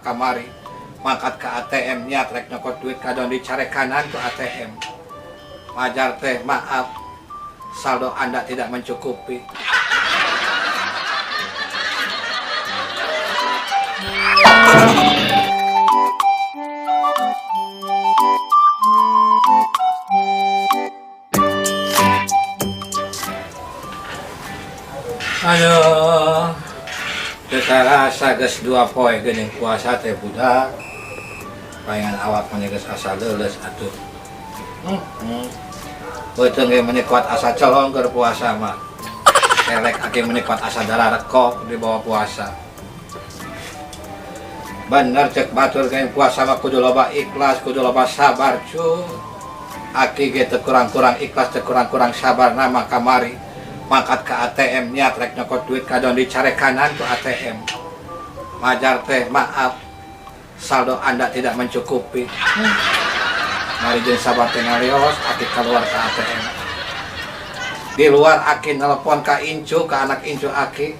Kamari mangkat ke ATM, niat rek nyokot duit, kadon dicarekanan ke ATM. Majar teh, "Maaf, saldo Anda tidak mencukupi." Aduh, teu karasa geus 2 poe geuning puasa teh, budak. Palingan awak mah geus asa leuleus atuh. Beuteung ge meuni kuat asa colong keur puasa mah. Kelek aki meuni kuat asa dararekok di bawah puasa. Bener cek batur ge, puasa mah kudu loba ikhlas, kudu loba sabar, cu. Aki ge teu kurang-kurang ikhlas, teu kurang-kurang sabar nama. Kamari mangkat ke ATM, niat rek nyokot duit, kadon dicarekanan ke ATM. Majar teh, "Maaf, saldo Anda tidak mencukupi." Mari jeung sabar teh ngalios aki keluar ke ATM. Di luar aki nelpon ka incu, ka anak incu aki,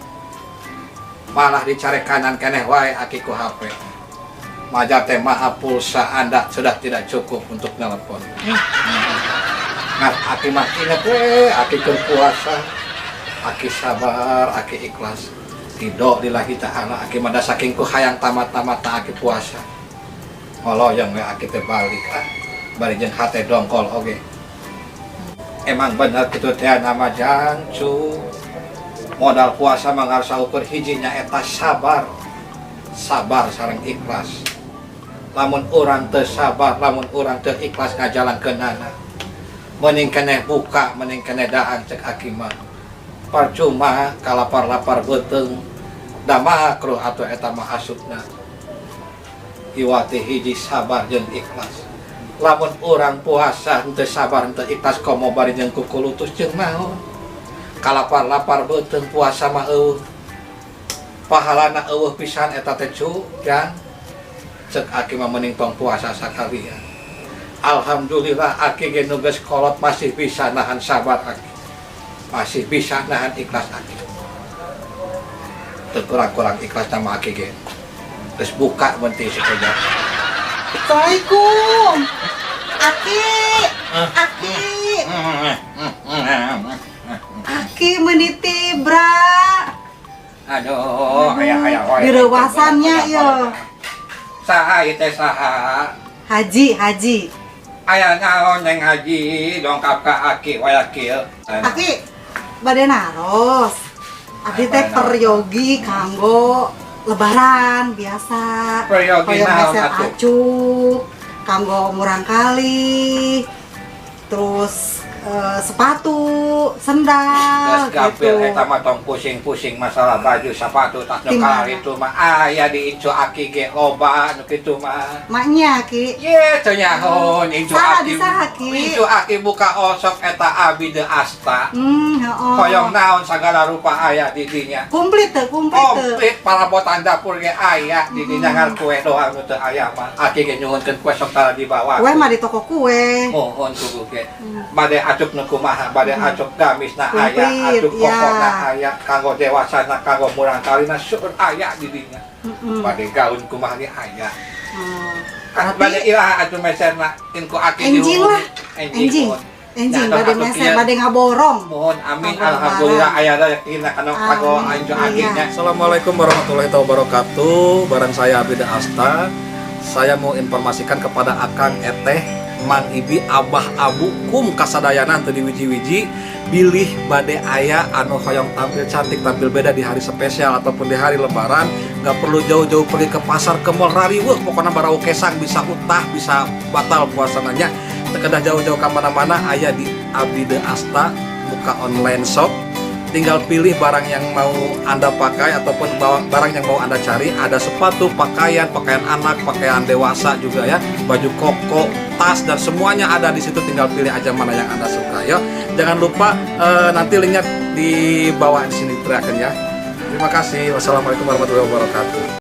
malah dicarekanan keneh wae aki ku HP. Majar teh, "Maaf, pulsa Anda sudah tidak cukup untuk nelpon." Nah, aki mah inget we, aki keur puasa aki sabar, aki ikhlas, ridho lillahi ta'ala. Aki mah da saking ku hayang tamat-tamat na aki puasa, ngoloyong we aki teh balik ah, bari jeung hate dongkol oge. Emang bener kitu teh nama jangcu, modal puasa mah ngarsa ukur hijinya eta sabar, sabar sareng ikhlas. Lamun urang teu sabar, lamun urang teu ikhlas ngajalankeunana, mending keneh buka, mending keneh daang cek aki mah. Percuma kalapar-lapar beuteung da makruh atuh eta mah asupna. Iwati hiji sabar jeung ikhlas. Lamun urang puasa henteu sabar, henteu ikhlas, komo bari jeung kukulutus jeung naon, kalapar-lapar beuteung puasa mah euweuh pahalana, euweuh pisan eta teh, cu. Jang cek aki mah mending tong puasa sakalian. Alhamdulillah aki ge nu geus kolot masih bisa nahan sabar, aki masih bisa nahan ikhlas. Aki teu kurang-kurang ikhlas sama aki ge geus buka benti sepeda. Assalamualaikum. Aki, Aki, Aki meuni tibra. Aduh, aya aya wae. Direwasannya ya. Saha ieu teh, saha? Haji, Haji. Aya naon, Neng Haji, dongkap ka aki waya kieu? Aki, bade naros. Abdi teh Bade naros. Peryogi kanggo lebaran biasa. Peryogi Hoyong naon meser atuh? Acuk, kanggo murangkalih. Terus sepatu, sendal Geus gampil gitu. Eta mah tong pusing-pusing masalah baju, sepatu, tas nu Di mana? Itu mah aya di incu aki ge loba nu kitu mah. Maknya Ki. Ye, teu nyaho incu Saha aki. di saha, Ki? Incu aki buka olshop eta, Abi de Asta. Heeh. Hoyong naon sagala rupa aya di dinya. Komplit teu, komplit teu. Komplit, parabotan dapur ge aya di dinya, ngan kue doang nu teu aya mah. Aki ge nyuhunkeun kue sok tara dibawa. Kue mah di toko kue. Mohon kudu ge. Bade acuk nu kumaha, bade acuk gamis na aya, Komplit, acuk koko na ya. Aya, kanggo dewasa na, kanggo murangkalih na seueur aya di dinya. Bade gaun kumaha ge aya. Oh. Kan bade iraha atuh meserna in ku aki? Enjing lah. Enjing. Enjing. Mohon. Enjing Nah, bade atuh meser, kieu. Bade ngaborong. Mohon, amin. Kanggo Alhamdulillah lebaran. Aya rezekina kana kanggo Amin. anjo akinya. Iya. Assalamualaikum warahmatullahi wabarakatuh. Barang saya Abida Asta. Saya mau informasikan kepada Akang, Eteh, Mang Ibi, Abah, Abu, Kum kasadayana teu wiji-wiji bilih bade aya anu hoyong tampil cantik, tampil beda di hari spesial ataupun di hari lebaran, nggak perlu jauh-jauh pergi ke pasar, ke mall, rariweuh pokoknya barau kesang, bisa utah, bisa batal puasanya. Teu kedah jauh-jauh ke mana-mana, aya di Abdi De Asta buka online shop, tinggal pilih barang yang mau Anda pakai ataupun barang yang mau Anda cari. Ada sepatu, pakaian, pakaian anak, pakaian dewasa juga ya, baju koko, tas, dan semuanya ada di situ. Tinggal pilih aja mana yang Anda suka ya. Jangan lupa nanti linknya di bawah di sini teriakan ya. Terima kasih. Wassalamualaikum warahmatullahi wabarakatuh.